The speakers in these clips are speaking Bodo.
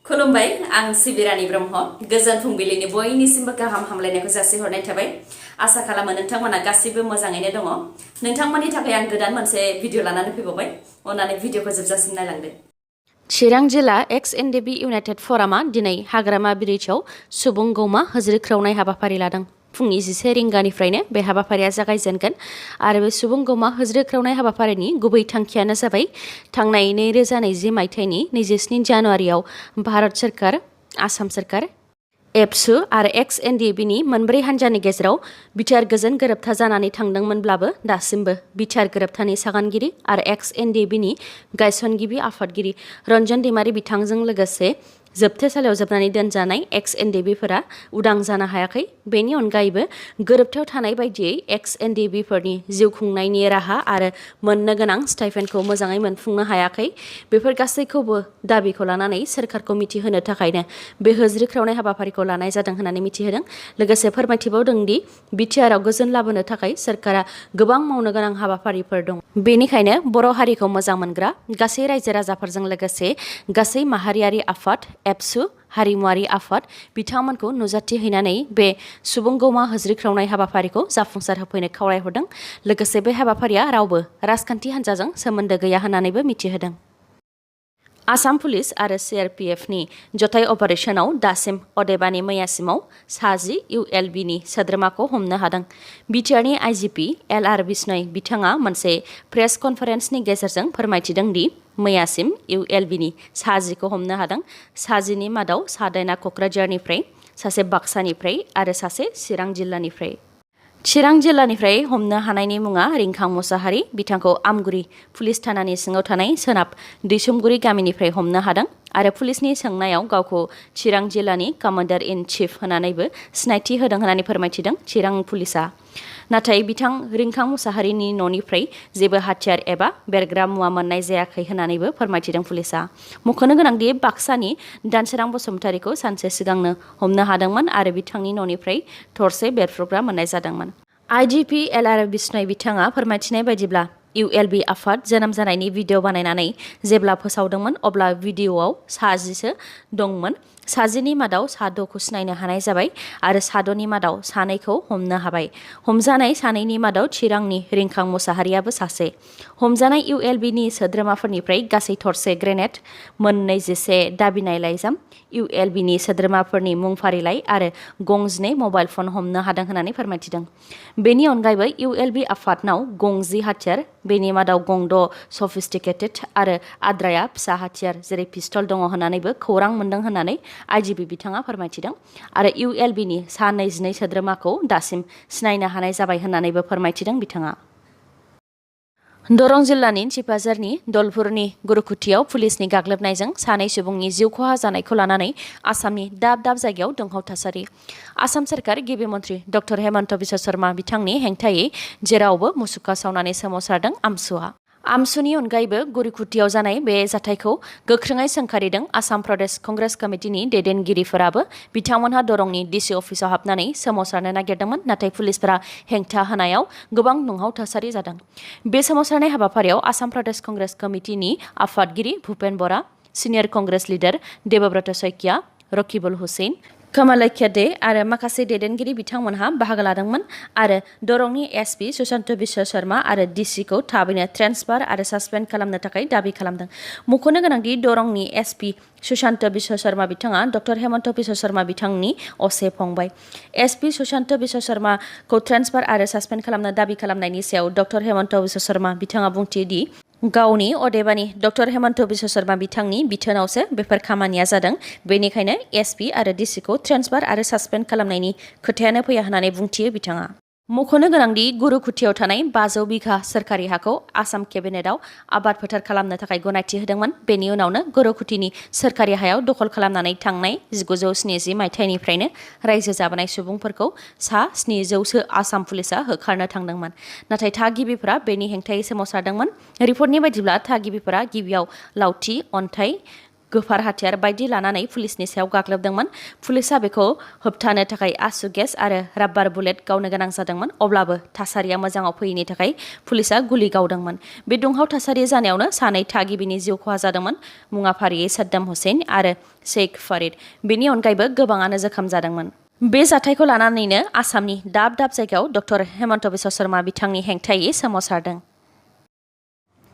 खुलुमबाय आं सिबिरानि ब्रह्म गोजोन फुंबिलिनि बयनिसिमबो गाहाम हामलायनायखौ जासिहरनाय थाबाय आसा खालामो नोंथांमोना गासिबो मोजाङैनो दङ नोंथांमोननि थाखाय आं गोदान मोनसे भिडिअ लानानै फैबावबाय अन्नानै भिडिअखौ जोबजासिम नायलांदो चिरां जिल्ला एक्स-एनडिबि इउनाइटेड फरामा दिनै हाग्रामा ब्रिजआव सुबुं गौमा होज्रिख्रावनाय हाबाफारि लादों फुंनि 11 रिंगानिफ्रायनो बे हाबाफारिया जागायजेनगोन आरो बे सुबुं गौमा होज्रिख्रावनाय हाबाफारिनि गुबै थांखियानो जाबाय थांनाय 2020 मायथाइनि 27 जानुवारियाव भारत सरकार आसाम सरकार एबसु आरो एक्स-एनडिबिनि मोनब्रै हान्जानि गेजेराव बिथार गोजोन गोरोबथा जानानै थांदोंमोनब्लाबो दासिमबो बिथार गोरोबथानि सागानगिरि आरो एक्स-एनडिबिनि गायसनगिरि आफादगिरि रन्जन दैमारि बिथांजों लोगोसे जोबथेसालियाव जोबनानै दोनजानाय एक्स-एनडिबिफोरा उदां जानो हायाखै बेनि अनगायैबो गोरोबथायाव थानाय बायदियै एक्स-एनडिबिफोरनि जिउ खुंनायनि राहा आरो मोननो गोनां स्टाइपेन्डखौ मोजाङै मोनफुंनो हायाखै बेफोर गासैखौबो दाबिखौ लानानै सोरखारखौ मिथिहोनो थाखायनो बे होज्रिख्रावनाय हाबाफारिखौ लानाय जादों होननानै मिथिहोदों लोगोसे फोरमायथिबावदों दि बिटिआरआव गोजोन लाबोनो थाखाय सोरखारा गोबां मावनो गोनां हाबाफारिफोर दं बेनिखायनो बर' हारिखौ मोजां मोनग्रा गासै रायजो राजाफोरजों लोगोसे गासै माहारियारि आफाद एबसु हारिमुवारि आफाद बिथांमोनखौ नुजाथि हैनानै बे सुबुं गौमा होज्रिख्रावनाय हाबाफारिखौ जाफुंसार होफैनो खावलायहरदों लोगोसे बे हाबाफारिया रावबो राजखान्थि हान्जाजों सोमोन्दो गैया होननानैबो मिथिहोदों आसाम पुलिस आरो सिआरपिएफनि जथाय अपारेशनाव दासिम अदेबानि मैयासिमाव 10 ULBनि सोद्रोमाखौ हमनो हादों बिटिआरनि आइजिपि LR बिश्नोय बिथाङा मोनसे प्रेस कनफारेन्सनि गेजेरजों फोरमायथिदों दि मैयासिम ULBनि 10खौ हमनो हादों 10नि मादाव 9 क'क्राझारनिफ्राय सासे बाक्सानिफ्राय आरो सासे चिरां जिल्लानिफ्राय चिरां जिल्लानिफ्राय हमनो हानायनि मुङा रिंखां मुसाहारि बिथांखौ आमगुरि पुलिस थानानि सिङाव थानाय सोनाब दैसुमगुरि गामिनिफ्राय हमनो हादों आरो पुलिसनि सोंनायाव गावखौ चिरां जिल्लानि कमान्डार इन चिफ होननानैबो सिनायथि होदों होननानै फोरमायथिदों चिरां पुलिसा नाथाय बिथां रिंखां मुसाहारिनि न'निफ्राय जेबो हाथियार एबा बेरग्रा मुवा मोननाय जायाखै होननानैबो फोरमायथिदों पुलिसा मख'नो गोनांदि बाक्सानि दानसोरां बसुमतारिखौ सानसे सिगांनो हमनो हादोंमोन आरो बिथांनि न'निफ्राय थरसे बेरफ्रुग्रा मोननाय जादोंमोन आइजिपि LR बिश्नोय बिथाङा फोरमायथिनाय बायदिब्ला ULB आफाद जोनोम जानायनि भिडिअ बानायनानै जेब्ला फोसावदोंमोन अब्ला भिडिअआव 10सो दंमोन 10नि मादाव 6खौ सिनायनो हानाय जाबाय आरो 6नि मादाव 2खौ हमनो हाबाय हमजानाय 2नि मादाव चिरांनि रिंखां मुसाहारियाबो सासे हमजानाय ULBनि सोद्रोमाफोरनिफ्राय गासै थरसे ग्रेनेड मोननै 11 दाबिनाय लाइजाम ULBनि सोद्रोमाफोरनि मुं फारिलाइ आरो गं2 मबाइल फन हमनो हादों होननानै फोरमायथिदों बेनि अनगायैबो ULB आफादनाव गं10 हाथियार बेनि मादाव गं6 सफिस्टिकेटेड आरो आद्राया फिसा हाथियार जेरै पिस्तल दङ होननानैबो खौरां मोनदों होननानै आइजिपि बिथाङा फोरमायथिदों आरो ULBनि 22 सोद्रोमाखौ दासिम सिनायनो हानाय जाबाय होननानैबो फोरमायथिदों बिथाङा दरं जिल्लानि चिपाझारनि दलपुरनि गुरुकुटियाव पुलिसनि गाग्लोबनायजों 2 सुबुंनि जिउ खहा जानायखौ लानानै आसामनि दाब दाब जायगायाव दुंहाव थासारि आसाम सरकार गिबि मन्थ्रि डक्टर हेमन्त बिश्व शर्मा बिथांनि हेंथायै जेरावबो मुसुखा सावनानै सोमावसारदों आमसुनि अनगायैबो गुरुकुटियाव जानाय बे जाथायखौ गोख्रोङै सोंखारिदों आसाम प्रदेश कंग्रेस कमिटिनि दैदेनगिरिफोराबो बिथांमोनहा दरंनि डिसि अफिसाव हाबनानै सोमावसारनो नागिरदोंमोन नाथाय पुलिसफोरा हेंथा होनायाव गोबां दुंहाव थासारि जादों बे सोमावसारनाय हाबाफारियाव आसाम प्रदेश कंग्रेस कमिटिनि आफादगिरि भुपेन बरा सिनियर कंग्रेस लिडार देबब्रत सैकिया रकिबुल हुसैन कमलैख्या दे आरो माखासे दैदेनगिरि बिथांमोनहा बाहागो लादोंमोन आरो दरंनि एसपि सुशान्त बिश्व शर्मा आरो डिसिखौ थाबैनो ट्रेन्सफार आरो सासपेन्ड खालामनो थाखाय दाबि खालामदों मख'नो गोनांदि दरंनि एसपि सुशान्त बिश्व शर्मा बिथाङा डक्टर हेमन्त बिश्व शर्मा बिथांनि असे फंबाय एसपि सुशान्त बिश्व शर्माखौ ट्रेन्सफार आरो सासपेन्ड खालामनो दाबि खालामनायनि सायाव डक्टर हेमन्त बिश्व शर्मा बिथाङा बुंथियो दि गावनि अदेबानि डक्टर हेमन्त बिश्व शर्मा बिथांनि बिथोनावसो बेफोर खामानिया जादों बेनिखायनो एसपि आरो डिसिखौ ट्रेन्सफार आरो सासपेन्ड खालामनायनि खोथायानो फैया होननानै बुंथियो बिथाङा मख'नो गोनांदि गुरुकुटियाव थानाय 500 बिघा सोरखारि हाखौ आसाम केबिनेटआव आबाद फोथार खालामनो थाखाय गनायथि होदोंमोन बेनि उनावनो गुरुकुटिनि सोरखारि हायाव दखल खालामनानै थांनाय 1970 मायथाइनिफ्रायनो रायजो जाबोनाय सुबुंफोरखौ 700सो आसाम पुलिसा होखारनो थांदोंमोन नाथाय थागिबिफोरा बेनि हेंथायै सोमावसारदोंमोन रिपर्टनि बायदिब्ला थागिबिफोरा गिबियाव लावथि अन्थाइ गोफार हाथियार बायदि लानानै पुलिसनि सायाव गाग्लोबदोंमोन। पुलिसा बेखौ होबथानो थाखाय आसु गेस आरो राबार बुलेट गावनो गोनां जादोंमोन। अब्लाबो थासारिया मोजाङाव फैयैनि थाखाय पुलिसा गुलि गावदोंमोन। बे दुंहाव थासारि जानायावनो सानै थागिबिनि जिउ खहा जादोंमोन। मुङा फारियै सद्दाम हुसैन आरो शेख फरिद। बेनि अनगायैबो गोबाङानो जोखोम जादोंमोन। बे जाथायखौ लानानैनो आसामनि दाब दाब जायगायाव डक्टर हेमन्त बिश्व शर्मा बिथांनि हेंथायै सोमावसारदों।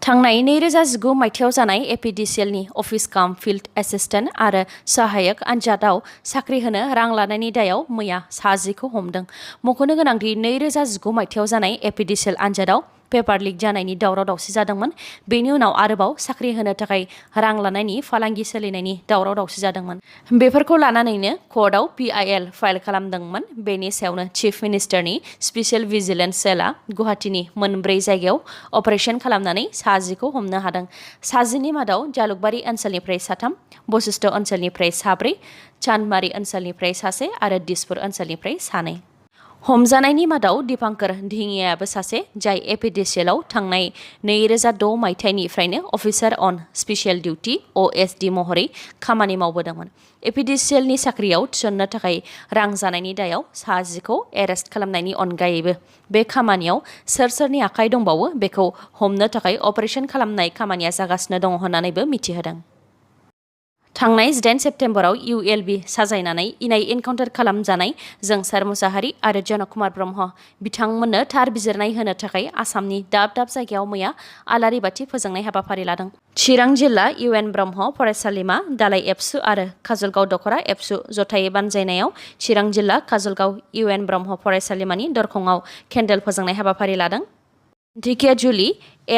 थांनाय 2019 मायथाइयाव जानाय एपिडिसिएलनि अफिस काम फिल्ड एसिस्टेन्ट आरो सहायक आनजादाव साख्रि होनो रां लानायनि दायाव मैया 10 खौ हमदों। मख'नो गोनांदि 2019 मायथाइयाव जानाय एपिडिसिएल आनजादाव पेपार लिक जानायनि दावराव दावसि जादोंमोन। बेनि उनाव आरोबाव साख्रि होनो थाखाय रां लानायनि फालांगि सोलिनायनि दावराव दावसि जादोंमोन। बेफोरखौ लानानैनो कर्टआव PIL फाइल खालामदोंमोन। बेनि सायावनो चिफ मिनिस्टारनि स्पेशल भिजिलेन्स सेलआ गुवाहाटीनि 4 जायगायाव अपारेशन खालामनानै 10 खौ हमनो हादों। 10 नि मादाव जालुकबारि ओनसोलनिफ्राय 3, बशिष्ठ ओनसोलनिफ्राय 4, चान्दमारी ओनसोलनिफ्राय 1 आरो दिसपुर ओनसोलनिफ्राय 2। हमजानायनि मादाव दीपांकर धिङियाबो सासे, जाय एपिडिसिएलआव थांनाय 2006 मायथाइनिफ्रायनो अफिसार अन स्पेशल डिउटी OSD महरै खामानि मावबोदोंमोन। एपिडिसिएलनि साख्रियाव थिसननो थाखाय रां जानायनि दायाव 10 खौ एरेस्ट खालामनायनि अनगायैबो बे खामानियाव सोर सोरनि आखाइ दंबावो बेखौ हमनो थाखाय अपारेशन खालामनाय खामानिया जागासिनो दङ होननानैबो मिथिहोदों। थांनाय 18 सेप्तेम्बराव ULB साजायनानै इनाय एनकाउन्टार खालामजानाय जोंसार मुसाहारि आरो जनक कुमार ब्रह्म बिथांमोननो थार बिजिरनाय होनो थाखाय आसामनि दाब दाब जायगायाव मैया आलारि बाथि फोजोंनाय हाबाफारि लादों। चिरां जिल्ला UN ब्रह्म फरायसालिमा, दालाइ एबसु आरो काजलगाव दख'रा एबसु जथायै बानजायनायाव चिरां जिल्ला काजलगाव UN ब्रह्म फरायसालिमानि दरखंआव केन्डेल फोजोंनाय हाबाफारि लादों। ढेकियाजुलि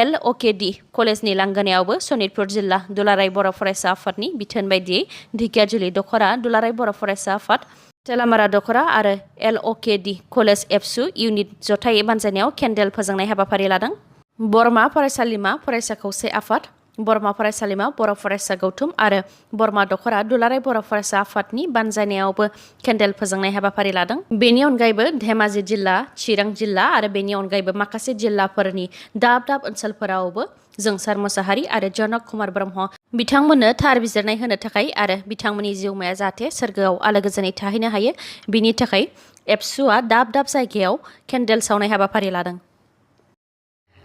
LOKD कलेजनि लांगोनायावबो सनितपुर जिल्ला दुलाराय बर' फरायसा आफादनि बिथोन बायदियै ढेकियाजुलि दख'रा दुलाराय बर' फरायसा आफाद, तेलामारा दख'रा आरो LOKD कलेज एबसु इउनिट जथायै बानजायनायाव केन्डेल फोजोंनाय हाबाफारि लादों। बरमा फरायसालिमा फरायसा खौसे आफाद, बरमा फरायसालिमा बर' फरायसा गौथुम आरो बरमा दख'रा दुलाराय बर' फरायसा आफादनि बानजायनायावबो केन्डेल फोजोंनाय हाबाफारि लादों। बेनि अनगायैबो धेमाजि जिल्ला, चिरां जिल्ला आरो बेनि अनगायैबो माखासे जिल्लाफोरनि दाब दाब ओनसोलफोरावबो जोंसार मुसाहारि आरो जनक कुमार ब्रह्म बिथांमोननो थार बिजिरनाय होनो थाखाय आरो बिथांमोननि जिउमाया जाहाथे सोरगोआव आलो गोजोनै थाहैनो हायो बिनि थाखाय एबसुआ दाब दाब जायगायाव केन्डेल सावनाय हाबाफारि लादों।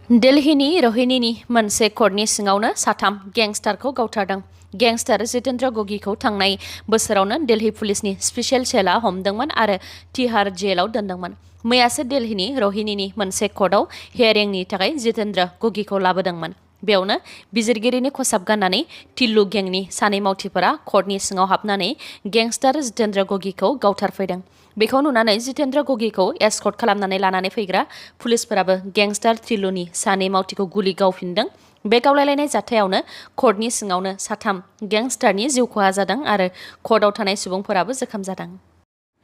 दिल्लीनि रोहिणीनि मोनसे कर्टनि सिङावनो 3 गेंस्टारखौ गावथारदों। गेंस्टार जितेन्द्र गगीखौ थांनाय बोसोरावनो दिल्ली पुलिसनि स्पेशल सेलआ हमदोंमोन आरो तिहार जेलाव दोनदोंमोन। मैयासो दिल्लीनि रोहिणीनि मोनसे कर्टआव हियारिंनि थाखाय जितेन्द्र गगीखौ लाबोदोंमोन। बेयावनो बिजिरगिरिनि खसाब गाननानै टिल्लु गेंनि 2 मावथिफोरा कर्टनि सिङाव हाबनानै गेंस्टार जितेन्द्र गगीखौ गावथारफैदों। बेखौ नुनानै जितेन्द्र गगीखौ एस्कर्ट खालामनानै लानानै फैग्रा पुलिसफोराबो गेंस्टार टिल्लुनि 2 मावथिखौ गुलि गावफिनदों। बे गावलायलायनाय जाथायावनो कर्टनि सिङावनो 3 गेंस्टारनि जिउ खहा जादों आरो कर्टआव थानाय सुबुंफोराबो जोखोम जादों।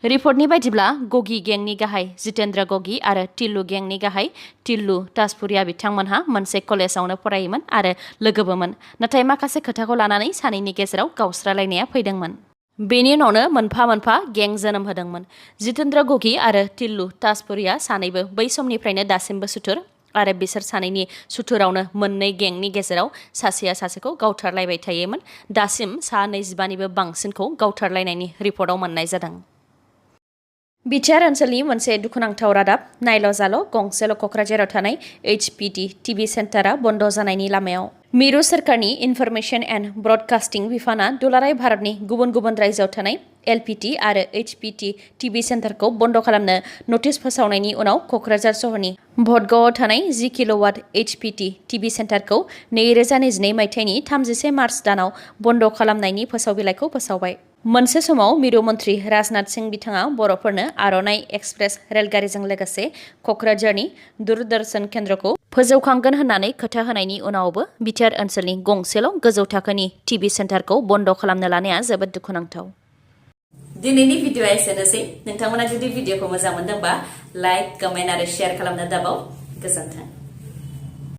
रिपर्टनि बायदिब्ला गगी गेंनि गाहाय जितेन्द्र गगी आरो टिल्लु गेंनि गाहाय टिल्लु ताजपुरिया बिथांमोनहा मोनसे कलेजावनो फरायोमोन आरो लोगोबोमोन। नाथाय माखासे खोथाखौ लानानै सानैनि गेजेराव गावस्रालायनाया फैदोंमोन। बेनि उनावनो मोनफा मोनफा गें जोनोम होदोंमोन। जितेन्द्र गगी आरो टिल्लु ताजपुरिया सानैबो बै समनिफ्रायनो दासिमबो सुथुर आरो बिसोर सानैनि सुथुरावनो मोननै गेंनि गेजेराव सासेया सासेखौ गावथारलायबाय थायोमोन। दासिम सा 25निबो बांसिनखौ गावथारलायनायनि रिपर्टआव मोननाय जादों। बिटिआर ओनसोलनि मोनसे दुखुनांथाव रादाब। नायल' जाल' गंसेल' क'क्राझाराव थानाय HPT टिभि सेन्टारा बन्द' जानायनि लामायाव। मिरु सोरखारनि इनफरमेशन एन्ड ब्रडकास्टिं बिफाना दुलाराय भारतनि गुबुन गुबुन रायजोआव थानाय LPT आरो HPT टिभि सेन्टारखौ बन्द' खालामनो नटिस फोसावनायनि उनाव क'क्राझार सहरनि भटगावआव थानाय 10 किल'वाट HPT टिभि सेन्टारखौ 2022 मायथाइनि 31 मार्च दानाव बन्द' खालामनायनि फोसाव बिलाइखौ फोसावबाय। मोनसे समाव मिरु मन्त्रि राजनाथ सिंह बिथाङा बर'फोरनो आर'नाइ एक्सप्रेस रेलगारिजों लोगोसे क'क्राझारनि दूरदर्शन केन्द्रखौ फोजौखांगोन होननानै खोथा होनायनि उनावबो बिटिआर ओनसोलनि गंसेल' गोजौ थाखोनि टिभि सेन्टारखौ बन्द' खालामनो लानाया जोबोद दुखुनांथाव। दिनैनि भिडिअ'आ एसेनोसै। नोंथांमोना जुदि भिडिअ'खौ मोजां मोनदोंबा लाइक, कमेन्ट आरो शेयार खालामनो दाबाव। गोजोन्थों।